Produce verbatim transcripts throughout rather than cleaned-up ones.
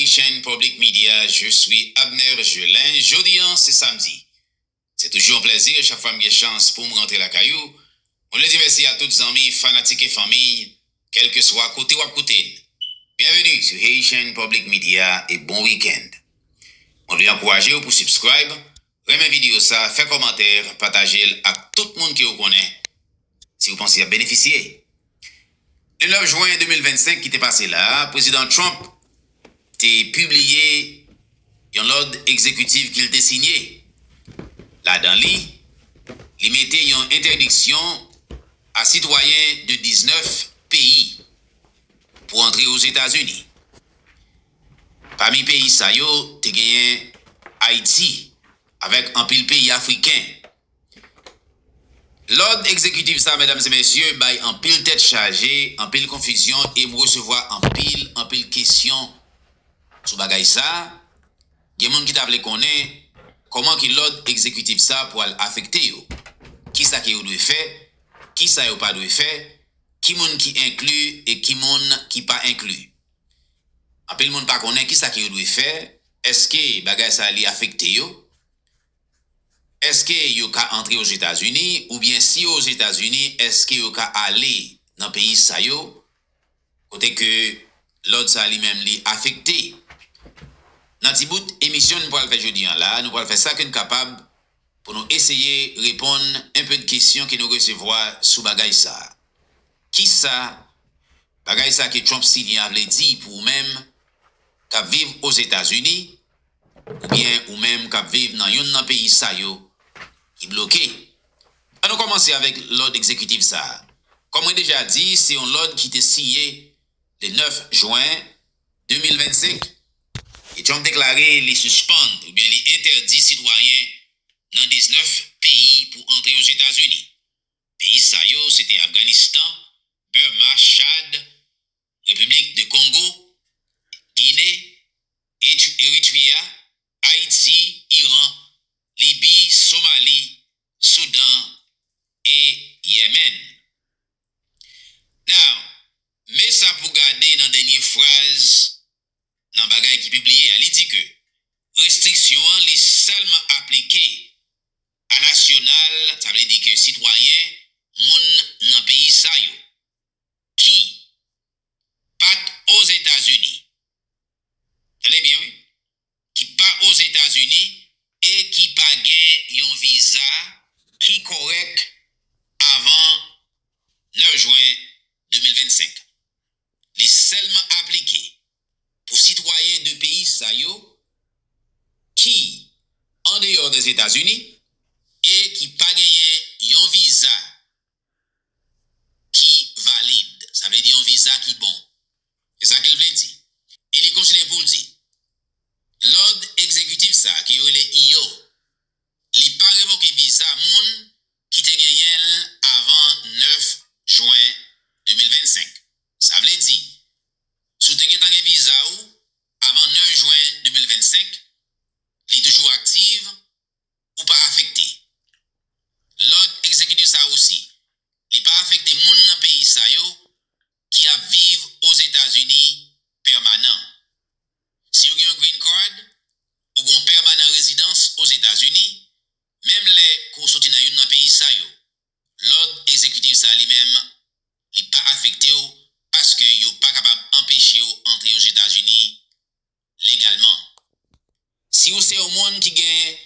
Haitian Public Media, je suis Abner Gelin. Jodi an, se samdi. Se toujou yon plèzi chak fwa m gen chans pou m rantre lakay ou. Mwen vle di mèsi a tout zanmi, fanatik e fanmi, kèlkeswa kote w ap koute n. Byenveni sou Haitian Public Media e bon weekend. Mwen vle ankouraje w pou subscribe, renmen videyo sa, fè kòmantè, pataje l ak tout moun ke w konnen si w panse y ap benefisye. Le nèf jen de mil vennsenk ki te pase la a, Prezidan Trump te pibliye yon lòd egzekitif ke l te siyen. Ladan li, li mete yon entèdiksyon a sitwayen de diznèf peyi pou antre Ozetazini. Pami peyi sa yo, te genyen Ayiti, avèk anpil peyi afriken. Lòd egzekitif sa, medam e mesye, bay anpil tèt chaje, anpil konfizyon, e m resevwa anpil, anpil kesyon sou bagay sa. Gen moun ki ta vle konnen kòman ke lòd egzekitif sa pral afekte yo. Kisa ke yo dwe fè, kisa yo pa dwe fè, ki moun ki enkli e ki moun ki pa enkli. Anpil moun pa konnen kisa ke yo dwe fè, èske bagay sa li afekte yo? Èske yo ka antre Ozetazini, oubyen si yo Ozetazini, èske yo ka ale nan peyi sa yo, kote ke lòd sa li menm li afekte? Nan ti bout emisyon n pral fè jodi an la, nou pral fè sa ke n kapab pou nou eseye reponn enpe de kesyon ke nou resevwa sou bagay sa. Kisa bagay sa ke Trump siyen a vle di pou ou menm k ap viv Ozetazini, oubyen ou menm k ap viv nan youn nan peyi sa yo ki bloke? An nou kòmanse avèk lòd egzekitif sa a. Kòm mwen deja di, se yon lòd ki te siyen le nèf jen de mil vennsenk, e Trump deklare li sispann oubyen li entèdi sitwayen nan diznèf peyi pou antre Ozetazini. Peyi sa yo, se te Afganistan, Bèma, Chad, Repiblik de Kongo, Gine, Eritrea, Ayiti, Iran, Libi, Somali, Soudan e Yèmèn. Now, men sa pou gade nan dènye fraz nan bagay ki pibliye a. Li di ke restriksyon an li sèlman aplike a nasyonal, sa vle di ke sitwayen, moun nan peyi sa yo ki pa t Ozetazini. Tande byen, wi. Ki pa Ozetazini e ki pa gen yon viza ki kòrèk avan nèf jen de mil vennsenk. Li sèlman aplike pou sitwayen de peyi sa yo ki andeyò Ozetazini e ki pa genyen yon viza ki valid, sa vle di yon viza ki bon. Se sa ke l vle di. E li kontinye pou l di, lòd egzekitif sa a, ke yo rele E O, li pa revoke viza moun ki te genyen l avan nèf jen de mil vennsenk. Sa vle di, si w te gentan gen viza ou avan nèf jen de mil vennsenk, li toujou aktif, ou pa afekte. Lòd egzekitif sa a osi, li pa afekte moun nan peyi sa yo ki ap viv Ozetazini pèmanan. Si w gen yon green card, ou gen yon pèmanan rezidans Ozetazini, menm lè ke w soti nan youn nan peyi sa yo, lòd egzekitif sa a li menm, li pa afekte w paske yo pa kapab anpeche w antre Ozetazini legalman. Si w se yon moun ki gen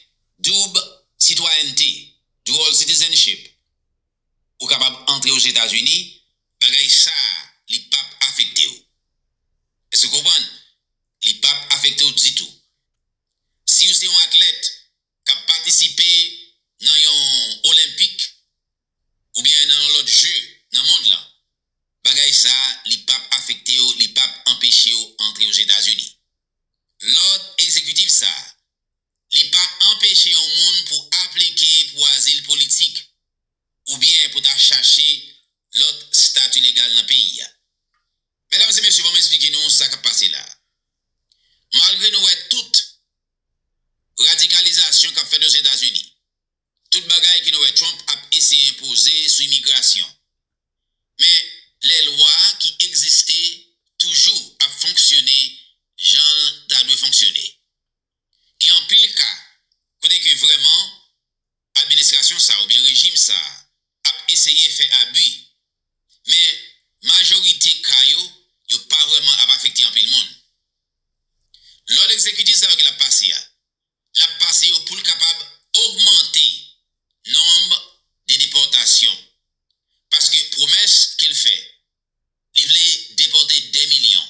doub sitwayènte, dual citizenship, ou kapab antre Ozetazini, bagay sa a, li p ap afekte w. Èske w konprann? Li p ap afekte w ditou. Si w se yon atlèt k ap patisipe nan yon olenpik oubyen nan yon lòt je nan mond lan, bagay sa a, li p ap afekte w, li p ap anpeche w antre Ozetazini. Lòd egzekitif sa a, li pa anpeche yon moun pou aplike pou azil politik oubyen pou ta chache lòt stati legal nan peyi a. Medam e mesye, ban m eksplike nou sa k ap pase la a. Malgre nou wè tout radikalizasyon k ap fèt Ozetazini, tout bagay ke nou wè Trump ap eseye enpoze sou imigrasyon, men lè lwa ki egziste toujou ap fonksyone jan l ta sa a ap eseye fè abi, men majorite ka yo, yo pa vrèman ap afekte anpil moun. Lòd egzekitif sa yo ke l ap pase a, l ap pase yo pou l kapab ogmante nonb de depòtasyon. Paske pwomès ke l fè, li vle depòte dè milyon.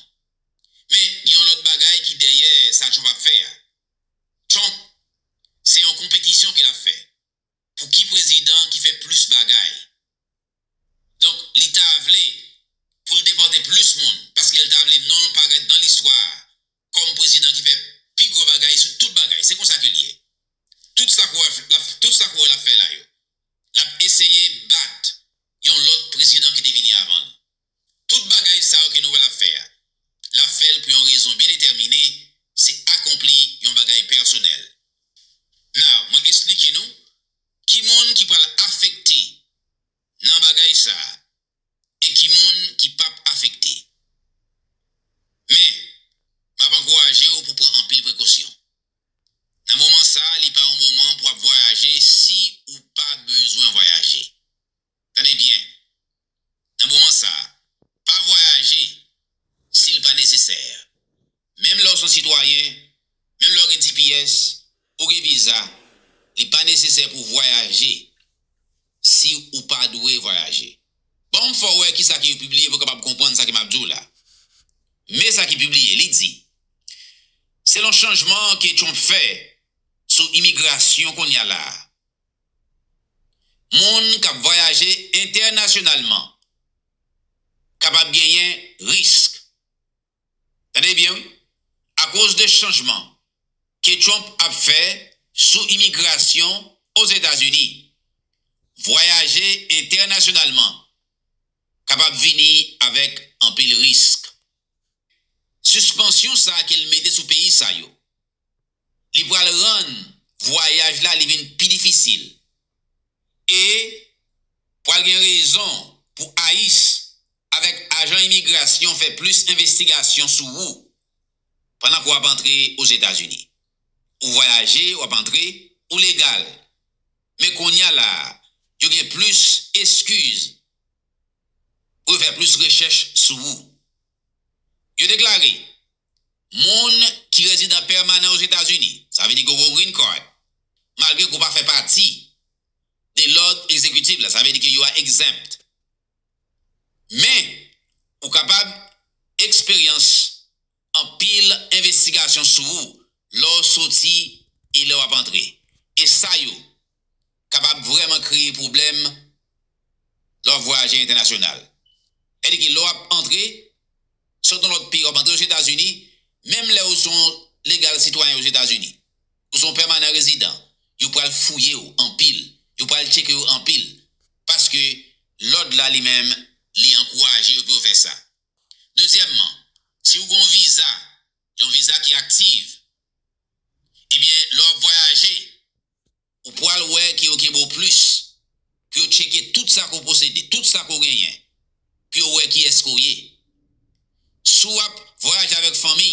Men, gen yon lòt bagay ki dèyè sa Trump ap fè a. Trump, se yon konpetisyon ke l ap fè pou ki prezidan ki fè plis bagay. Donk, li ta vle pou l depòte plis moun, paske l ta vle non l parèt nan listwa kòm prezidan ki fè pi gwo bagay sou tout bagay. Se konsa ke l ye. Tout sa ke w ap, tout sa ke w ap fè la yo, l ap eseye bat yon lòt prezidan ki te vini avan l. Tout bagay sa yo ke nou wè l ap fè a, l ap fè l pou yon rezon byen detèmine, se akonpli yon bagay pèsonèl. Now, mwen eksplike nou ki moun ki pral afekte nan bagay sa a e ki moun ki p ap afekte. Men, m ap ankouraje w pou pran anpil prekosyon. Nan moman sa a, li pa yon moman pou w ap vwayaje si ou pa bezwen vwayaje. Tande byen, nan moman sa a, pa vwayaje si l pa nesesè. Menm lè w se yon sitwayen, menm lè w gen T P S, ou gen viza, li pa nesesè pou w vwayaje si ou pa dwe vwayaje. Ban m fè w wè kisa ke yo pibliye pou w kapab konprann sa ke m ap di w la. Men sa ki pibliye, li di, selon chanjman ke Trump fè sou imigrasyon kounye a la a, moun k ap vwayaje entènasyonalman kapab genyen risk. Tande byen, wi. Akoz de chanjman ke Trump ap fè sou imigrasyon Ozetazini, vwayaje entènasyonalman kapab vini avèk anpil risk. Sispansyon sa a ke l mete sou peyi sa yo, li pral rann vwayaj la li vin pi difisil. E pral gen rezon pou ICE avèk ajan imigrasyon fè plis envestigasyon sou ou pandan ke w ap antre Ozetazini. Ou vwayaje, w ap antre, ou legal. Men kounye a la a, yo gen plis eskiz pou yo fè plis rechèch sou ou. Yo deklare, moun ki rezidan pèmanan Ozetazini, sa vle di ke w gen yon green card, malgre ke w pa fè pati de lòd egzekitif la, sa vle di ke you are exempt. Men, ou kapab eksperyans anpil envestigasyon sou ou lè w soti e lè w ap antre. E sa yo kapab vrèman kreye pwoblèm lè w ap vwayaje entènasyonal. Sètadi ke lè w ap antre, sot nan lòt peyi, w ap antre Ozetazini, menm lè ou se yon legal sitwayen Ozetazini, ou se yon pèmanan rezidan, yo pral fouye w anpil, yo pral tcheke w anpil, paske lòd la li menm, li ankouraje yo pou yo fè sa. Dezyèmman, si ou gen yon viza, yon viza ki aktif, ebyen, lè w ap vwayaje, ou pral wè ke yo kenbe w plis, pou yo tcheke tout sa ke w posede, tout sa ke w genyen, pou yo wè kiyès ke w ye. Si w ap vwayaje avèk fanmi,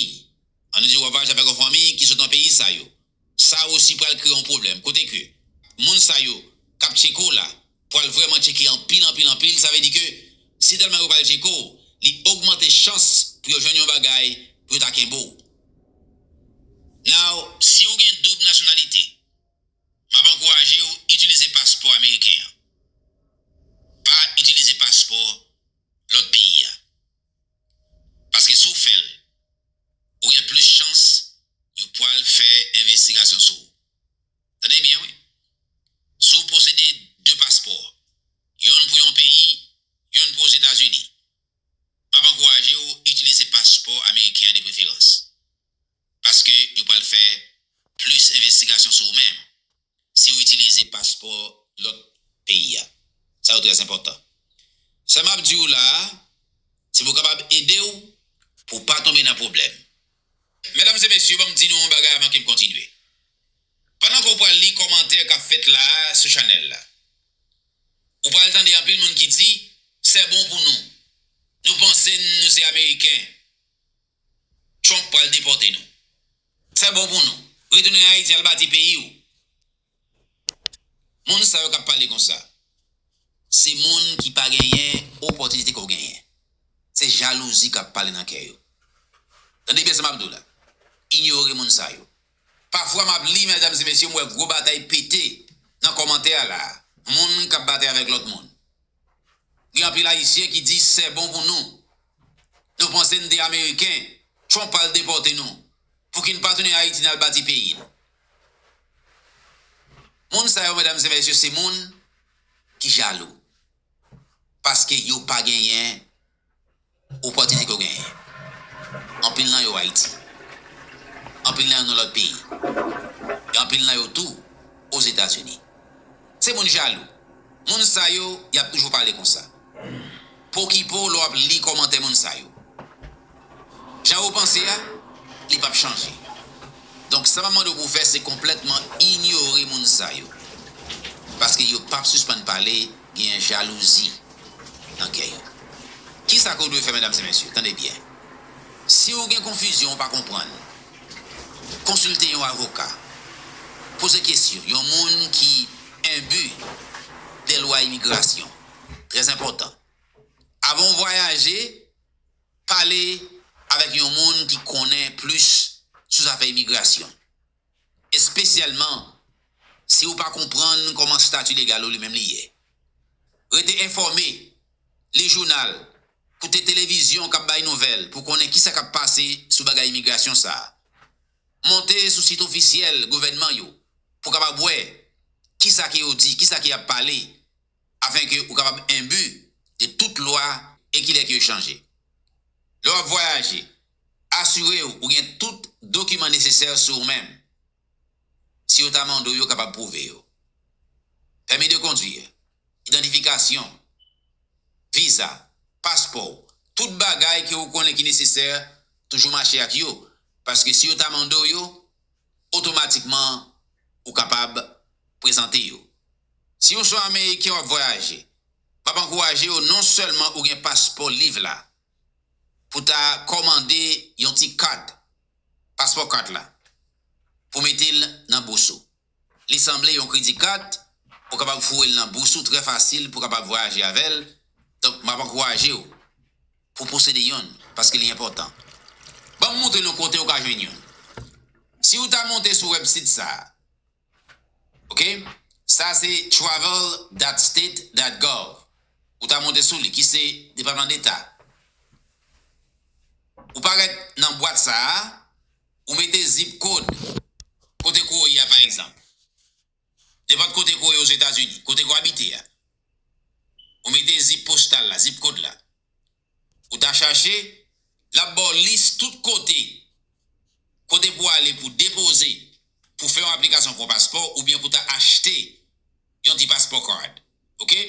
ann nou di w ap vwayaje avèk yon fanmi ki sot nan peyi sa yo, sa osi pral kreye yon pwoblèm. Kote ke moun sa yo k ap tcheke w la, pral vrèman tcheke anpil, anpil, anpil, sa vle di ke si tèlman yo pral tcheke w, li ogmante chans pou yo jwenn yon bagay pou yo ta kenbe w. Now, si w gen doub nasyonalite, m ap ankouraje w itilize paspò ameriken an. Pa itilize paspò lòt peyi a. Paske si w fè l, ou gen plis chans yo pral fè envestigasyon sou ou. Tande byen, wi. Si w posede de paspò, yonn pou yon peyi, yonn pou Ozetazini, m ap ankouraje w itilize paspò ameriken an de preferans. Paske yo pral fè plis envestigasyon sou ou menm si w itilize paspò lòt peyi a. Sa yo trè enpòtan. Sa m ap di w la a, se pou kapab ede w pou w pa tonbe nan pwoblèm. Medam e mesye, ban m di nou yon bagay avan ke m kontinye. Pandan ke w pral li kòmantè k ap fèt la a sou chanèl la, ou pral tande anpil moun ki di, c'est bon pour nous. Nou panse n nou se Ameriken. Trump pral depòte nou. C'est bon pour nous. Retounen Ayiti, al bati peyi w. Moun sa yo k ap pale konsa, Se moun ki pa genyen opòtinite ke w genyen. Se jalouzi k ap pale nan kè yo. Tande byen sa m ap di w la. Inyore moun sa yo. Pafwa m ap li, medam e mesye, m wè gwo batay pete nan kòmantè a la. Moun k ap batay avèk lòt moun. Gen anpil Ayisyen ki di, c'est bon pour nous. Nou panse n te Ameriken, Trump pral depòte nou. Pouki n pa tounen Ayiti n al bati peyi n? Moun sa yo, medam e mesye, se moun ki jalou. Paske yo pa genyen opòtinite ke w genyen. Anpil nan yo Ayiti. Anpil nan yo nan lòt peyi. E anpil nan yo tou Ozetazini. Se moun jalou. Moun sa yo, y ap toujou pale konsa. Pokipo lè w ap li kòmantè moun sa yo. Jan yo panse a, li p ap chanje. Donk, sa m ap mande w pou w fè, se konplètman inyore moun sa yo. Paske yo p ap sispann pale, genyen jalouzi nan kè yo. Kisa ke w dwe fè, medam e mesye? Tande byen. Si w gen konfizyon, w pa konprann, konsilte yon avoka. Poze kesyon yon moun ki enbi de lwa imigrasyon. Trè enpòtan. Avan w vwayaje, pale avèk yon moun ki konnen plis sou zafè imigrasyon, espesyalman si w pa konprann kòman stati legal ou li menm li ye. Rete enfòme, li jounal, koute televizyon k ap bay nouvèl pou konnen kisa k ap pase sou bagay imigrasyon sa a. Monte sou sit ofisyèl gouvènman yo pou w kapab wè kisa ke yo di, kisa ke y ap pale, afenke ou kapab enbi de tout lwa e kilè ke yo chanje. Lè w ap vwayaje, asire w ou gen tout dokiman nesesè sou ou menm. Si yo ta mande w, yo kapab pwouve yo. Pèmi de kondwi, idantifikasyon, viza, paspò w, tout bagay ke ou konnen ki nesesè, toujou mache ak yo, paske si yo ta mande w yo, otomatikman ou kapab prezante yo. Si w se yon Ameriken w ap vwayaje, m ap ankouraje w non sèlman ou gen paspò liv la, pou ta kòmande yon ti kat, paspò kat la, pou mete l nan bous ou. Li sanble yon kredi kat, ou kapab foure l nan bous ou trè fasil pou w kapab vwayaje avè l. Donk, m ap ankouraje w pou w posede youn, paske li enpòtan. Ban m montre nou kote ou ka jwenn youn. Si w ta monte sou wèbsit sa a, oke? Sa se travel dot state dot gov. Ou ta monte sou li, ki se Depatman Deta. Ou parèt nan bwat sa a, ou mete zip kòd kote ke w ye a, pa egzanp. Nenpòt kote ke w ye Ozetazini, kote ke w abite a. Ou mete zip postal la, zip kòd la. Ou ta chache, l ap ba w lis tout kote, kote pou w ale pou depoze, pou fè yon aplikasyon pou yon paspò, oubyen pou ta achte yon ti paspò card. Oke?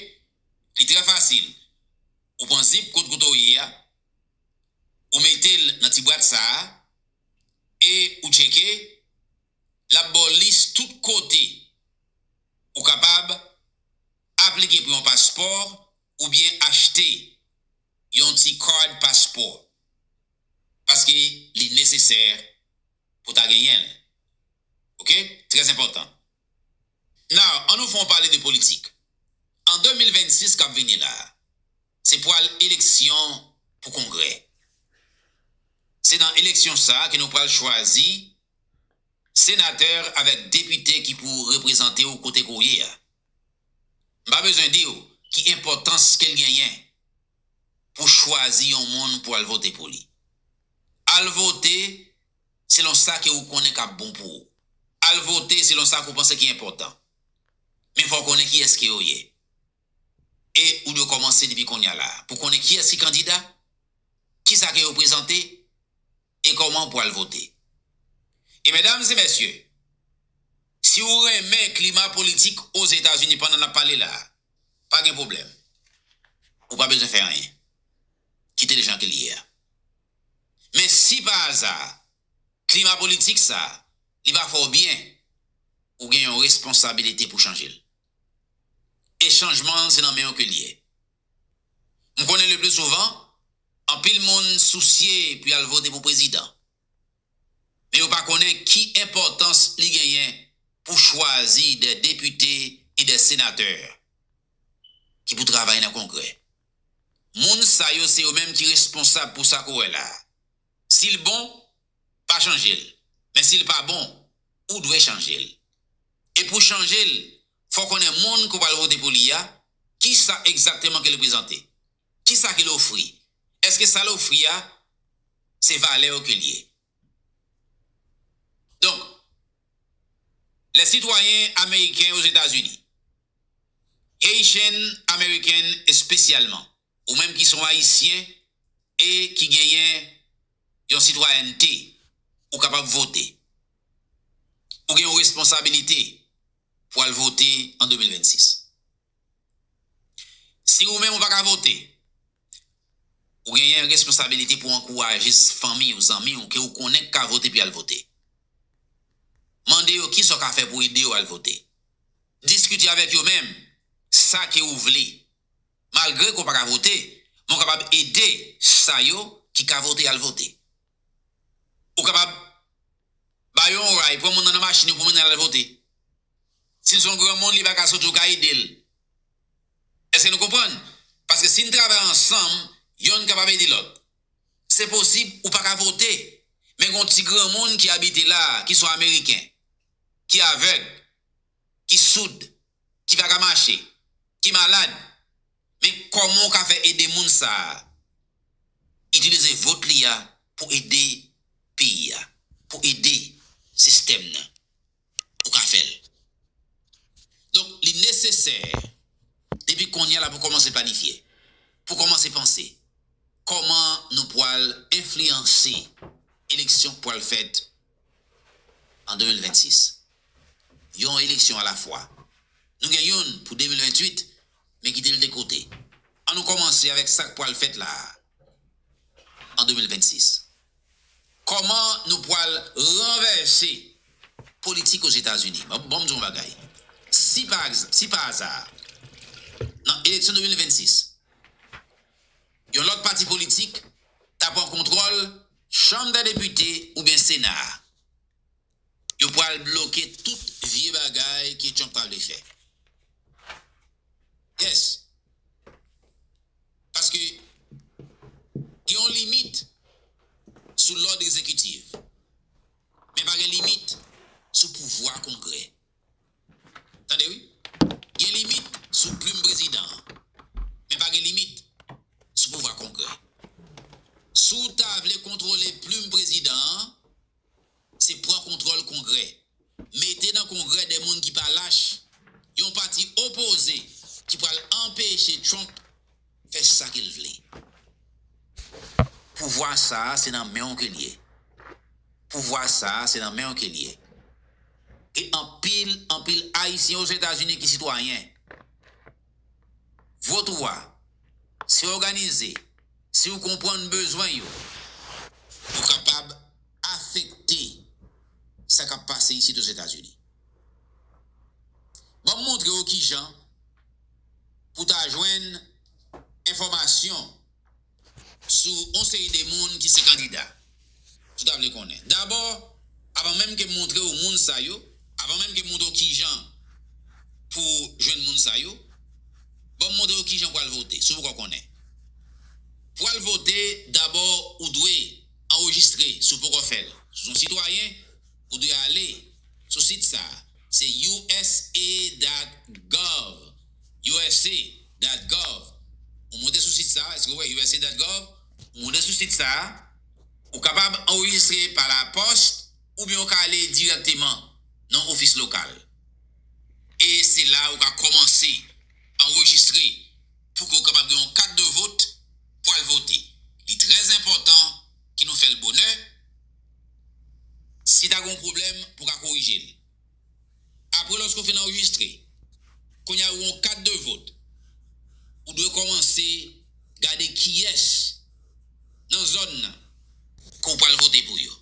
Li trè fasil. Ou pran zip kòd kote w ye a, ou mete l nan ti bwat sa a, e ou tcheke, l ap ba w lis tout kote ou kapab aplike pou yon paspò oubyen achte yon ti card paspò, paske li nesesè pou ta genyen l. Oke? Trè enpòtan. Now, ann nou fè yon pale de politik. An de mil vennsis k ap vini la, se pral eleksyon pou Kongrè. Se nan eleksyon sa a ke nou pral chwazi senatè avèk depite ki pou reprezante w kote ke w ye a. M pa bezwen di w ki enpòtans ke l genyen pou chwazi yon moun pou al vote pou li. Al vote selon sa ke ou konnen k ap bon pou ou. Al vote selon sa ke ou panse ki enpòtan. Men fò w konnen kiyès ke yo ye. E ou dwe kòmanse depi kounye a la a pou konnen kiyès ki kandida, kisa ke yo prezante, e kòman pou al vote. E medam e mesye, si w renmen klima politik Ozetazini pandan n ap pale la a, pa gen pwoblèm. Ou pa bezwen fè anyen. Kite l jan ke l ye a. Men si pa aza, klima politik sa a, li pa fè w byen, ou gen yon responsabilite pou chanje l. E chanjman an se nan men w ke l ye. M konnen le pli souvan, anpil moun sousye pou y al vote pou prezidan. Men yo pa konnen ki enpòtans li genyen pou chwazi de depite e de senatè. e pou travay nan Kongrè. Moun sa yo se yo menm ki responsab pou sa ke w wè la a. Si l bon, pa chanje l. Men si l pa bon, ou dwe chanje l. E pou chanje l, fò w konnen moun ke w pral vote pou li a, kisa egzakteman ke l reprezante. Kisa ke l ofri? Èske sa l ofri a, se valè yo ke l ye? Donk, les citoyens américains aux États-Unis, Haitian American espesyalman, ou menm ki se yon Ayisyen e ki genyen yon sitwayènte, ou kapab vote. Ou gen yon responsabilite pou al vote an de mil vennsis. Si ou menm ou pa ka vote, ou genyen responsabilite pou ankouraje fanmi w, zanmi w ke ou konnen k ka vote pou y al vote. Mande yo kisa w ka fè pou ede yo al vote. Diskite avèk yo menm sa ke ou vle. Malgre ke w pa ka vote, men w kapab ede sa yo ki ka vote al vote. Ou kapab ba yo yon ray, pran moun nan nan machin yo pou mennen l al vote. Si l se yon granmoun, li pa ka soti, ou ka ede l. Èske nou konprann? Paske si n travay ansanm, yonn kapab ede lòt. Se posib ou pa ka vote, men gen yon ti granmoun ki abite la a, ki se yon Ameriken, ki avèg, ki soud, ki pa ka mache, ki malad, men kòman w ka fè ede moun sa a itilize vòt li a pou ede peyi a, pou ede sistèm nan? Ou ka fè l. Donk, li nesesè, depi kounye a la, pou kòmanse planifye, pou kòmanse panse kòman nou pral enfliyanse eleksyon k pral fèt an de mil vennsis. Yon eleksyon alafwa. Nou gen youn pou de mil venntuit, men kite l de kote. An nou kòmanse avèk sa k pral fèt la a, an de mil vennsis. Kòman nou pral ranvèse politik Ozetazini? Bon, bon, m di yon bagay. Si pa, si pa aza, nan eleksyon de mil vennsis, yon lòt pati politik ta pran kontwòl Chanm dè Depite oubyen Sena a, yo pral bloke tout vye bagay ke Trump ta vle fè. Yes. Paske gen yon limit sou lòd egzekitif, men pa gen limit sou pouvwa Kongrè. Tande wi. Gen limit sou plim prezidan an, men pa gen limit sou pouvwa Kongrè. Si w ta vle kontwole plim prezidan an, se pran kontwòl Kongrè. Mete nan Kongrè de moun ki pa lach, yon pati opoze ki pral anpeche Trump fè sa ke l vle. Pouvwa sa a, se nan men w ke l ye. Pouvwa sa a, se nan men w ke l ye. E anpil, anpil Ayisyen Ozetazini ki sitwayen. Vòt ou a, si w òganize, si w konprann bezwen yo, ou kapab afekte sa k ap pase isit Ozetazini. Ban m montre w kijan pou w ta jwenn enfòmasyon sou yon seri de moun ki se kandida. Si w ta vle konnen. Dabò, avan menm ke m montre w moun sa yo, avan menm ke m montre w kijan pou w jwenn moun sa yo, ban m montre w kijan pou w al vote, si w poko konnen. Pou w al vote, dabò, ou dwe anrejistre, si w poko fè l. Si w se yon sitwayen, ou dwe ale sou sit sa a. Se U S A dot gov. U S A dot gov. Ou monte sou sit sa a, èske w wè U S A dot gov? Ou monte sou sit sa a, ou kapab anrejistre pa lapòs oubyen ou ka ale dirèkteman nan ofis lokal. E se la ou ka kòmanse anrejistre pou ke w kapab gen yon kat de vòt pou al vote. Li trè enpòtan ke nou fè l bonè. Si ta gen yon pwoblèm, pou w ka korije l. Apre, lòske w fin anrejistre, kounye a ou gen yon kat de vòt, ou dwe kòmanse gade kiyès nan zòn nan ke w pral vote pou yo.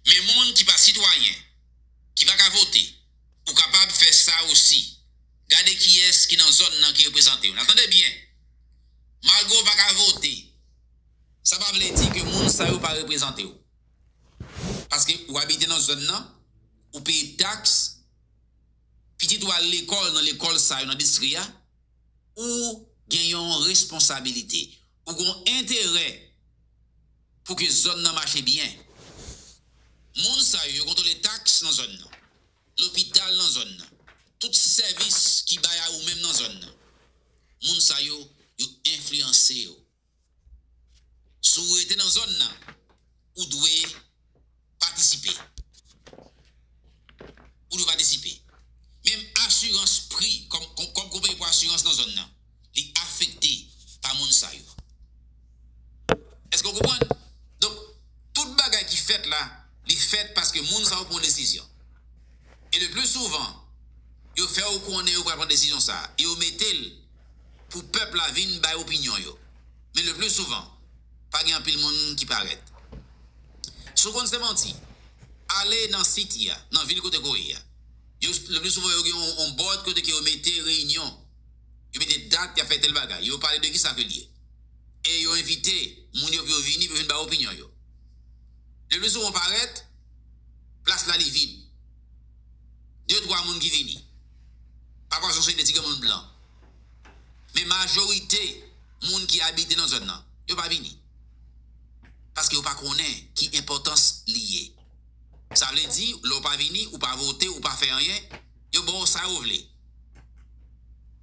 Men moun ki pa sitwayen, ki pa ka vote, ou kapab fè sa osi. Gade kiyès ki nan zòn nan ki reprezante w. N a tande byen. Malgre w pa ka vote, sa pa vle di ke moun sa yo pa reprezante w. Paske ou abite nan zòn nan, ou peye taks, pitit ou al lekòl nan lekòl sa yo nan distri a, ou gen yon responsabilite, ou gen yon enterè pou ke zòn nan mache byen. Moun sa yo, yo kontwole taks nan zòn nan, lopital nan zòn nan, tout sèvis ki bay a ou menm nan zòn nan. Moun sa yo, yo enfliyanse yo. Si w rete nan zòn nan, ou dwe patisipe. Ou dwe patisipe. Menm asirans pri, kòm, kòm, kòm konpayi pou asirans nan zòn nan, li afekte pa moun sa yo. Èske w konprann? Donk, tout bagay ki fèt la, li fèt paske moun sa yo pran desizyon. E le pli souvan, yo fè w konnen yo pral pran desizyon sa a, e yo mete l pou pèp la vin bay opinyon yo. Men le pli souvan, pa gen anpil moun ki parèt. Si w konn se manti, ale nan city a, nan vil kote ke w ye a. Yo, le pli souvan, yo gen yon, yon board kote ke yo mete reyinyon, yo mete dat, y ap fè tèl bagay, yo pale de kisa ke l ye. E yo envite moun yo pou yo vini, pou yo vin bay opinyon yo. Le pli souvan w parèt, plas la li vid. De twa moun ki vini. Pafwa se yon seri de ti granmoun blan. Men majorite moun ki abite nan zòn nan, yo pa vini. Paske yo pa konnen ki enpòtans li ye. Sa vle di, lè w pa vini, ou pa vote, ou pa fè anyen, yo ba w sa yo vle.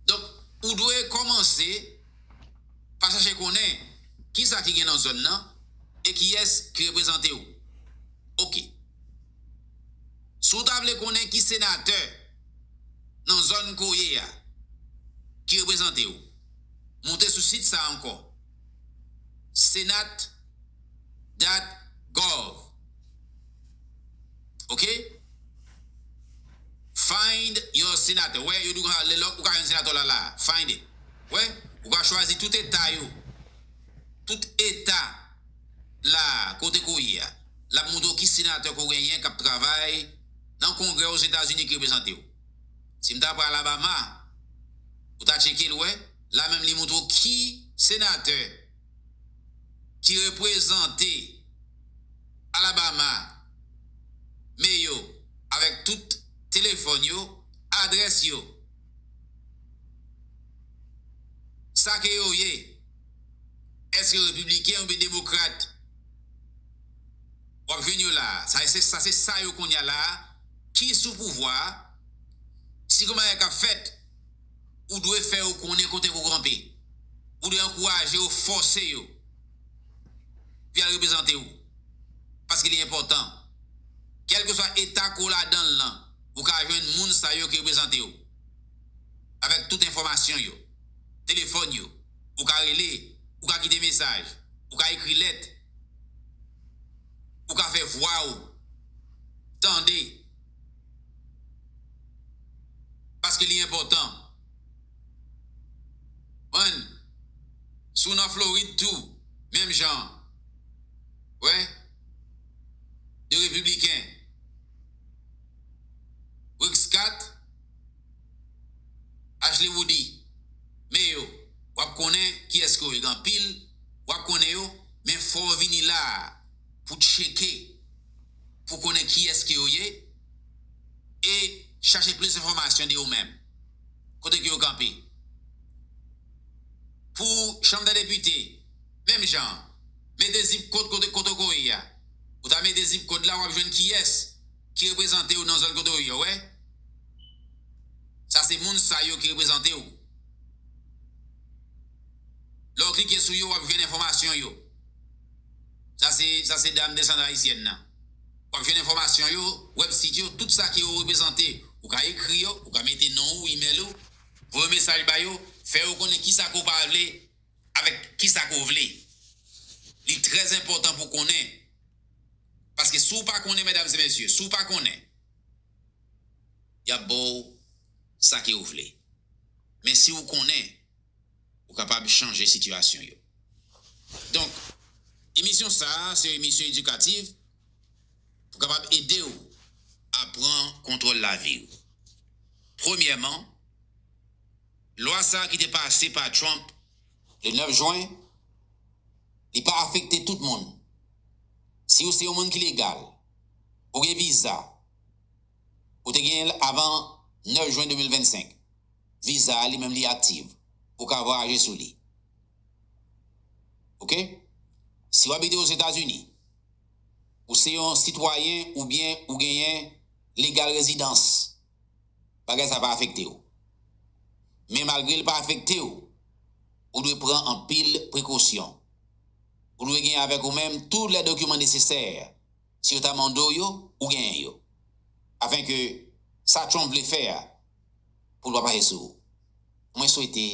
Donk, ou dwe kòmanse pa chache konnen kisa ki gen nan zòn nan e kiyès ki reprezante w. Oke. Si w ta vle konnen ki senatè nan zòn ke w ye a ki reprezante w, moute sou sit sa a ankò, senat dot gov. Oke? Find your senator. Wè, yo di w konsa, lè lòk ou ka jwenn senatè w la la. Find it. Wè, ou ka chwazi tout eta yo. Tout eta la, kote ke w ye a. L ap montre w ki senatè ke w genyen k ap travay nan Kongrè Ozetazini ki reprezante w. Si m ta pran Alabama, ou ta tcheke l, wè. La menm li montre w ki senatè ki reprezante Alabama, men yo, avèk tout telefòn yo, adrès yo, sa ke yo ye, èske yo repibliken oubyen demokrat, w ap jwenn yo la a. Sa se, sa se sa yo kounye a la a, ki sou pouvwa a, si gon bagay k ap fèt, ou dwe fè yo konnen kote pou kanpe. Ou dwe ankouraje yo, fòse yo pou y al reprezante w. Paske li enpòtan. Kèlkeswa eta ke w ladan l lan, ou ka jwenn moun sa yo ki reprezante w. Avèk tout enfòmasyon yo, telefòn yo, ou ka rele, ou ka kite mesaj, ou ka ekri lèt, ou ka fè vwa w tande. Paske li enpòtan. Konprann? Si w nan Florid tou, menm jan. Wè? De repibliken. Rick Scott, Ashley Woody. Men yo, w ap konnen kiyès ke yo ye. Gen anpil, w ap konnen yo, men fò w vini la a pou tcheke, pou konnen kiyès ke yo ye, e chache plis enfòmasyon de yo menm. Kote ke yo kanpe. Pou chanm dè depite, menm jan, mete zip kòd kote, kote ke w ye a. Ou ta mete zip kòd la, w ap jwenn kiyès ki reprezante w nan zòn kote w ye, w wè? Sa se moun sa yo ki reprezante w. Lè w klike sou yo, w ap jwenn enfòmasyon yo. Sa se, sa se dam Descendants Haïtiens nan. W ap jwenn enfòmasyon yo, website yo, tout sa ke yo reprezante. Ou ka ekri yo, ou ka mete non ou, email ou, voye mesaj ba yo, fè yo konnen kisa ke w pa vle, avèk kisa ke w vle. Li trè enpòtan pou w konnen. Paske si w pa konnen, medam e mesye, si w pa konnen, y ap ba w sa ke w vle. Men si w konnen, ou kapab chanje sitiyasyon yo. Donk, emisyon sa a, se yon emisyon edikatif pou kapab ede w a pran kontwòl lavi w. Premyèman, lwa sa a ki te pase pa Trump le nèf jen, li pa afekte tout moun. Si w se yon moun ki legal, ou gen viza, ou te genyen l avan nèf jen de mil vennsenk, viza a li menm li aktif. ou ka vwayaje sou li. Oke? Si w abite Ozetazini, ou se yon sitwayen oubyen ou genyen legal rezidans, bagay sa pa afekte w. Men malgre l pa afekte w, ou dwe pran anpil prekosyon. Ou dwe gen avèk ou menm tout lè dokiman nesesè. Si yo ta mande w yo, ou genyen yo. Afenke sa Trump vle fè a, pou l pa pase sou ou. Mwen swete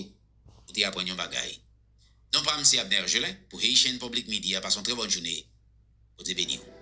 ou te aprann yon bagay. Non pa m se Abner Gelin pou Haitian Public Media. Pase yon trè bòn jounen. Bondye beni w.